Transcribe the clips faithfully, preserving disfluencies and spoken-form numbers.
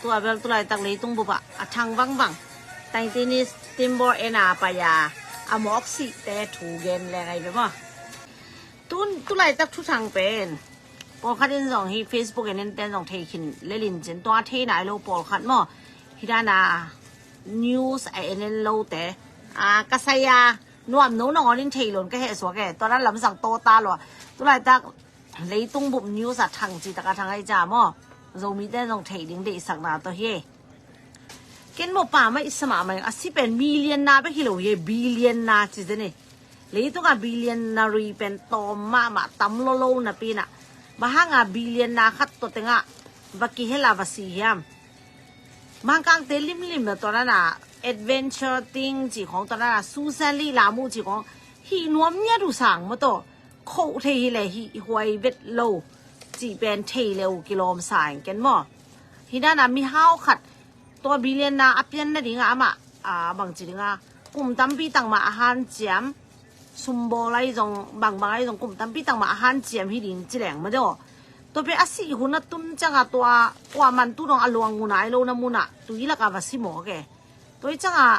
Tua bel tulaitak leitung bup ah a thang bangbang Titanic steamboat en a pai a, a mawk sihte thu gen leng ahi ve maw. Tun tulaitak thuthang pen pawlkhat in zong hi Facebook en en ten zong thei khin lel in cin, tua thei nai lo pawlkhat maw, hi dan a news a en en lote a ka sai a nuam no nangawn in thei lo in ka heh suak e. Tua dan lamsang tawta lo a, tulaitak leitung bup news a thang cih tak a thang ahi ciang maw, Zomite zong thei ding deihsakna tawh hi. Ken maw pa mah i sa mahmah ing, a si pen million na bek hi lo hi, billion na ci zen hi. Leitung a billion na rui pen tawm mahmah, tam lolo napi in ah, bang hang a billion na khat tawh teng ah va kihel a va si hiam? Mangkangte limlim na tua dan a adventure ting cih khawng, tua dan a Susan Lee la mu cih khawng hih nuam ngiat uh sang maw, tawh khoh thei hi leh hih huai vet lo cih pen thei leh uh kilawm sa ing ken maw. Hi dan a mihau khat tua billion na a pian nading a amah, a, bangci ding a, kum tampi tang mah a hanciam, sumbawl ahi zong, bangbang ahi zong, kum tampi tang mah a hanciam hi ding ci leng maw, tua pen a sih hun a tun ciang a tua kuaman tu dong a luang mu nai lo na mun ah tui lak a va si mawk e. Tua hi ciang a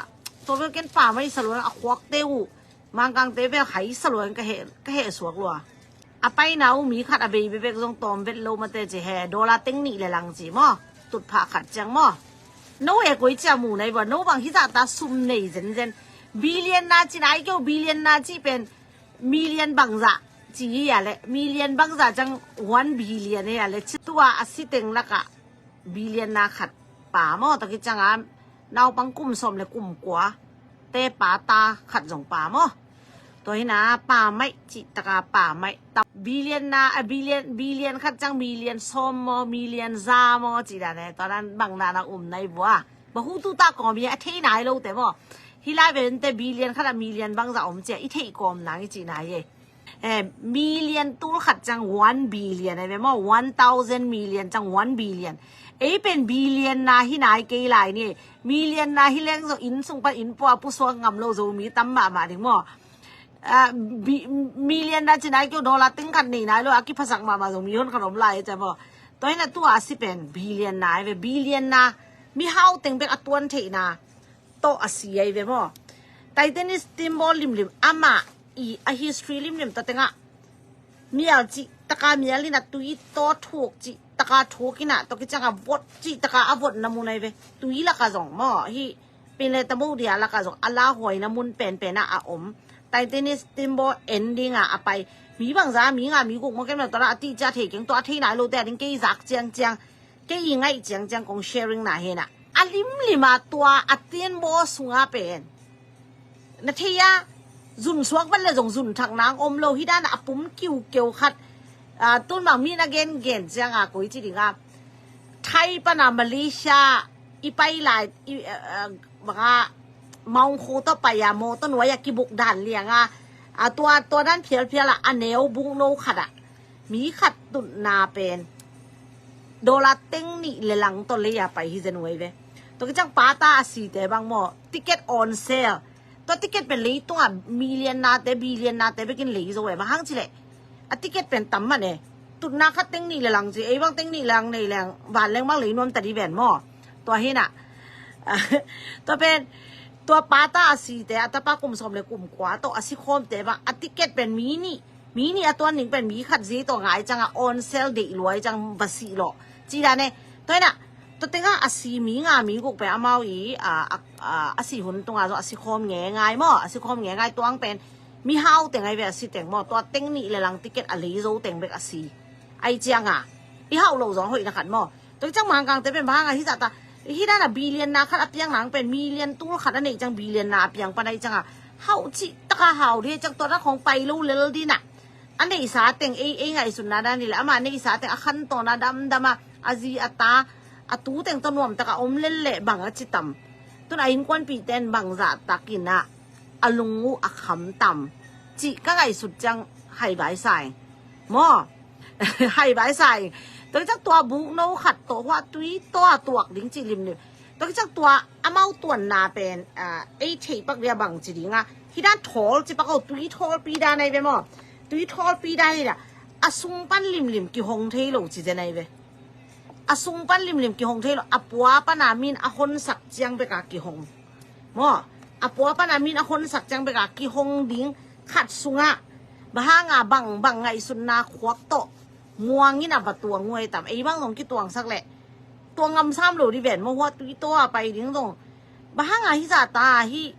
tua bel ken pa mah i sa lua a khuakte uh, Mangkangte bel hai sa lua in ka heh, ka heh suak lua. A paina uh mi khat a bei bekbek zong tawm vet lo mate ci he, dollar teng nih le lang ci maw, tutphah khat ciang maw. No e, koi cia mu nai vua, no bang hi zah ta sum nei zenzen. Billion na ci nai kei uh, billion na ci pen million bangzah ci hi a leh, million bangzah ciang one billion hi a leh, ci tua a si teng lak ah billion na khat pa maw, tua ki ciang a naupang kum sawm le kum kua te pa ta khat zong pa maw. Tua hi na pa maih cih tak a pa maih. Billion na, a billion, billion khat ciang million sawm maw, million za maw cih dan e, tua dan bang dan a um nai vua. Bang hu tu ta kawm hi a thei nai lote maw. Hi lai ven te billion khat a million bangzah om ci a i theih kawm nang i cih nai e. Eh, million tul khat ciang one billion ahi ve maw, one thousand million ciang one billion. Ei pen billion na hi nai kei lai ni. Million na hi leng zong inn sung pan inn pua pusuak ngam lo Zomi tam mahmah ding maw. Ah, bi-, million na ci nai kei uh, dollar teng khat nei nai lo a kiphasak mahmah Zomi hon khat om lai e cia maw. Tua hi na tua a si pen billion na ahi ve, billion na mihau teng bek a tuan theihna tawh a si ahi ve maw. Titanic steamboat limlim amah i a history limlim tawh teng ah mial cih tak a mial in a tui taw thuk cih tak a thuk in a, tua ki ciang a vot cih tak a a votna mun ahi ve. Tui lak a zong maw, hih Pin le Cambodia lak a zong a lauhuaina mun penpen ah a om. Titanic steamboat en ding a a pai mi bangzah, mi nga mi guk maw, ken maw, tua la a tih ciang a thei keng, tua a thei nai lote a ding kei zak ciangciang, kei i ngaih ciangciang kong sharing na hi na. A limlim a tua a steamboat sung a pen na thei a, zun suak vat le zong zun thak nang om lo, hi dan a pum kiukeu khat. Ah, tun bang mi na gengen ciang a koi ci ding a, Thai pan a Malaysia i pai lai, i, ah, ah, bang a Maung Kho tawh pai a mawtaw nuai a kibuk dan liang a, ah, tua, tua dan phialphial a, a neu buk no khat ah mi khat tutna pen dollar teng nih le lang tawh lei a pai hi zen uh ahi ve. Tua ki ciang pa ta a site bang maw, ticket on sale. Tua ticket pen leitung a million nate, billion nate bekin lei zo e, bang hang ci leh a ticket pen tam man e. Tutna khat teng nih le lang ci, ei bang teng nih le lang nei leng van leng bang lei nuam ta di ven maw. Tua hi na. Tua pen tua pa ta a site, a tapa kum sawm le kum kua tawh a si khawmte bang a ticket pen mi nih, mi nih a tuan ning pen mi khat zi tawh ngai ciang a on sale deih luai ciang va sih lawh ci dan e. Tua hi na, tua teng a a si mi nga mi guk pen amau i, a, a, a, a si hun tung a zong a si khawm nge ngai maw, a si khawm nge ngai tuang pen mihau teng ahi ve a si teng maw, tua teng nih le lang ticket a lei zo teng bek a si. Ahi ciang a i hauh lo zong hoihna khat maw. Tua ki ciang Mangkangte pen bang hang a hi zah ta, hi dan a billion na khat a piang nang pen million tul khat a neih ciang billion na a piang pan ahi ciang a hauh cih tak a hau di ciang tua dan khawng pai lo lel di na. A neihsa teng ei, ei ngaihsutna dan hi leh amah neihsa teng a khantawn a damdam a, a zi a ta, a tu teng tawh nuam tak a om lel leh bang a ci tam. Tun a innkuanpihte in bangzah tak in a a lung uh a kham tam cih ka ngaihsut ciang hai bai sa ing maw. Hai bai sa ing. Tua ki ciang tua buk no khat tawh hua tui tawh a tuak ding cih limlim. Tua ki ciang tua amau tuanna pen, ah, ei theih pak dia bang ci ding a, hi dan thawl ci pak o, tui thawlpi dan ahi ve maw. Tui thawlpi dan hi dan a, a sung pan limlim kihong thei lo ci zen ahi ve. A sung pan limlim kihong thei lo, a pua pana min a honsak ciang beka kihong. Maw, a pua pana min a honsak ciang beka kihong ding khat sungah bang hanga bang bang ngaihsutna khuak tawh muangin a va tuang uh ei tam. Ei bang zong kituangsak leh tuang ngam sam lo di ven maw, hua tui tawh a pai ding zong. Bang hanga hi zah ta hi,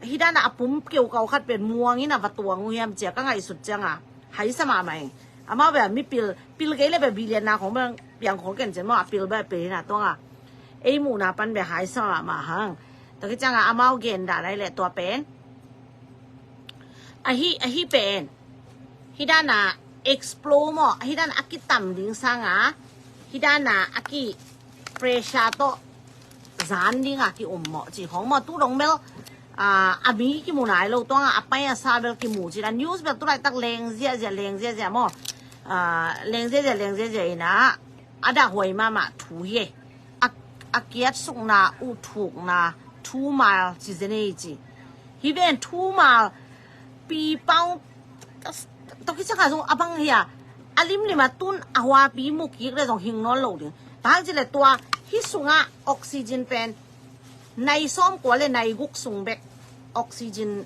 hi dana a pum keukau khat pen muangin a va tuang uh hiam cia ka ngaihsut cianga haisa mahmah ing. Amau bia mipil pil kei le bia billion na khong bang piang khong ken cen maw, a pil bia pil hina tuanga ei muhna pan bia haisa mahmah hang. Taki cianga amau gen dan ai le tua pen ahi, ahi pen hi dana explore maw, hi dana a kitam ding sanga hi dana a ki pressure tawh zan dinga ki um maw ci khong maw, tu dong bel a mi kimu nai lo tuanga a pai a sa bel kimu ci da, news bel tu laitak leng ziahziah leng ziahziah maw. Leng ziahziah leng ziahziah ina a dah huai mahmah thu hi. A kiat sukna uh thukna thu mal ci zenei ci. Hi ven thu mal pi pau toki caka zong a bang hi a, a limlim a tun a huapi mu kik le zong hing nawn lo ding. Bang ci le tua hi sunga oxygen pen nai sawm kua le nai guk sung bek oxygen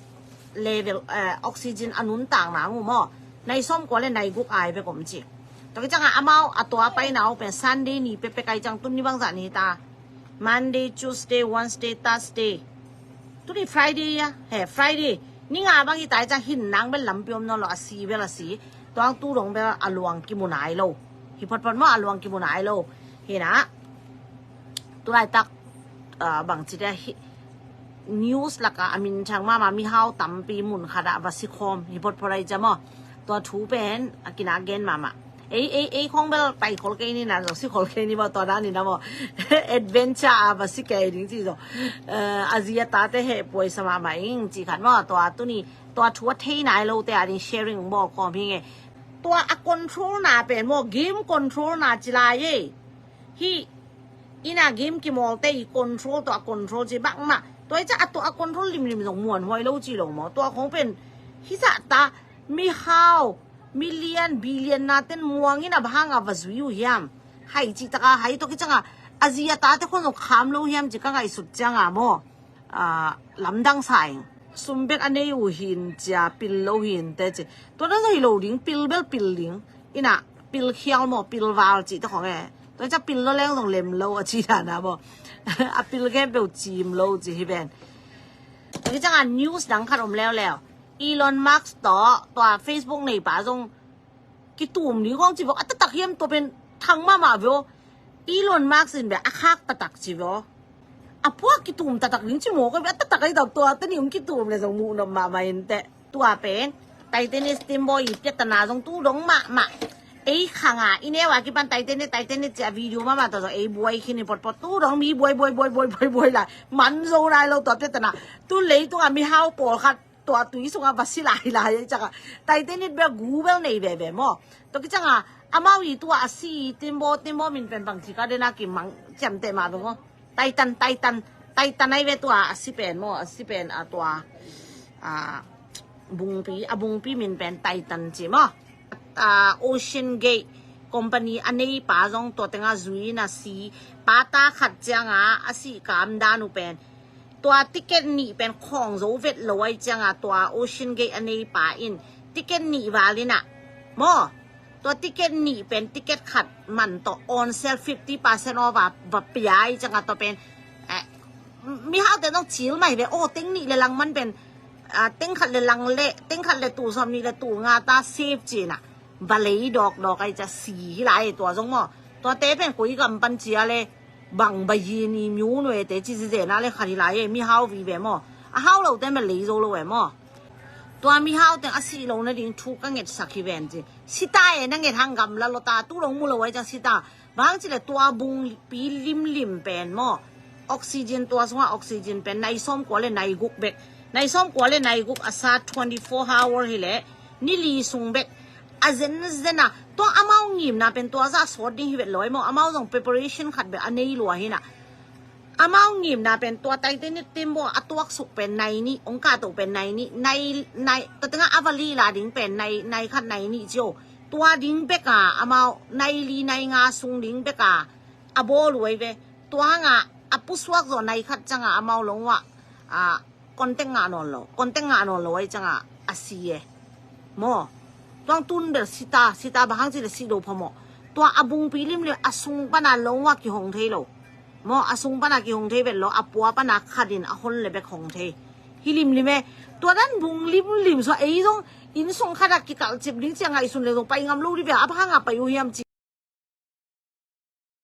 level, oxygen a nuntakna ngu maw, nai sawm kua le nai guk ai bek om ci. Toki caka amau a tua paina uh pen Sunday ni pepek ai cang, tun ni bangzah ni ta. Monday, Tuesday, Wednesday, Thursday. Tuni Friday a he, Friday ni nga bang hi tai cang hin nang bel lampi om nawn lo, a si bel a si. Tuang tu dong bel a luang kimu nai lo. Hi photphot maw, a luang kimu nai lo. Hina tu laitak bang ci dia hi. News laka a minthang mahmah mihau tampi mun khata va si khawm hi photphot ai cia maw. Tua thu pen a kina gen mahmah. Ei ei ei khong bel pai khol kei ni na, zong si khol kei ni maw, tua dan ni na maw. Adventure a va si kei ding ci zong a zi a tate heh puai sa mahmah ing ci khat maw. Tua tuni tua thu a thei nai lote a ding sharing bawl khawm hi nge. Tua a control na pen maw, game control na ci lai ei. Hi ina game kimawlte i control tawh a control ci bangmah. Tua i ca a tua a control limlim zong muanhuai lo ci lo maw. Tua khong pen hi zah ta mihau million billion na ten muangin a bang hanga va zui uh hiam? Hai ci taka hai toki canga a zi a tate khon zong kham lo hiam ci ka ngaihsut cianga maw. Lamdang sa ing. Sum bek a nei uh hin cia pil lo hin te ci. Tua na zong hi lo ding, pil bel pil ding. Ina pil khial maw, pil val ci te khong e. Tua cia pil lo leng zong lem lo a ci dana maw. A pil khem peuh cim lo ci hi ven. Tua ki canga news dang khat om leuleu. Elon Musk tawh tua Facebook neipa zong kitum ding kong ci vok a taktak hiam, tua pen thang mahmah veo. Elon Musk in bia a khak taktak ci veo. A puak kitum taktak ding ci maw, koi bia a taktak ai tau tua tani um kitum le zong muh nop mahmah in teh. Tua pen Titanic steamboat i piatana zong tu dong mahmah. Ei khanga i neu a kipan Titanic Titanic cia video mahmah tua zong ei buai khin i potpot tu dong mi buai buai buai buai buai buai lai man zo nai lo tua piatana. Tu leitunga mihau pawlkhat tua tui sunga va si lailai ai caka Titanic bel gu bel nei veve maw. Tua ki canga amau i tua a si timbo timbo min pen bangci ka dena ki mang ciamteh mah beng maw. Titan Titan Titan ai ve tua a si pen maw, a si pen a tua a bungpi a bungpi min pen Titan ci maw. Ocean Gate company a neipa zong tua tenga zui na si pata khat cianga a si kamdan uh pen tua ticket nih pen khawng zo vet lo ai cianga tua Ocean Gate a neipa in ticket nih val ina maw. Tua ticket nih pen ticket khat man tawh on sale fifty percent off a va pia ai cianga tua pen mihaute nong cil mai ve. O teng nih le lang man pen teng khat le lang le teng khat le tul sawm nih le tul nga ta save cina. Balei dawkdawk ai cia si hi lai tua zong maw. Tuate pen koi gam pan cia le bang bayin i myu nuete ci zizena le khat hi lai e mihau vive maw. A hau lote balei zo lo e maw. Tua mihau teng a si lo nading thu ka ngetsak hi ven ci. Sita e na nget hang gamla lota tu dong mu lo ai cia sita. Bang ci le tua bungpi limlim pen maw. Oxygen tua sunga oxygen pen nai sawm kua le nai guk bek. Nai sawm kua le nai guk a sa twenty four hour hi le ni li sung bek. A zenzen a tua amau ngimna pen tua za sawt ding hi vet lo ai maw. Amau zong preparation khat bek a nei lua hina. Amau ngimna pen tua Titanic timbo a tuaksuk pen nai nih ong kahtoh pen nai nih nai nai tua tenga a vali la ding pen nai nai khat nai nih cio. Tua ding beka amau nai li nai nga sung ding beka a bawl uh ahi ve. Tua hangah a pusuak zawh nai khat ciangah amau lawng uh ah, a, contact ngah nawn lo, contact ngah nawn lo ahi ciangah a si e. Maw, tuang tun bel sita, sita bang hang ci le si lo phamawh. Tua a bungpi limlim a sung pana lawng uh ah kihong thei lo. Maw, a sung pana kihong thei vet lo, a pua pana khatin a hon le bek hong thei. Hi limlim e. Tua dan bung limlim sua ei zong inn sung khatah kikalcip ding ciang ngaihsun le zong pai ngam lo dih ve, a bang hangah pai uh hiam ci.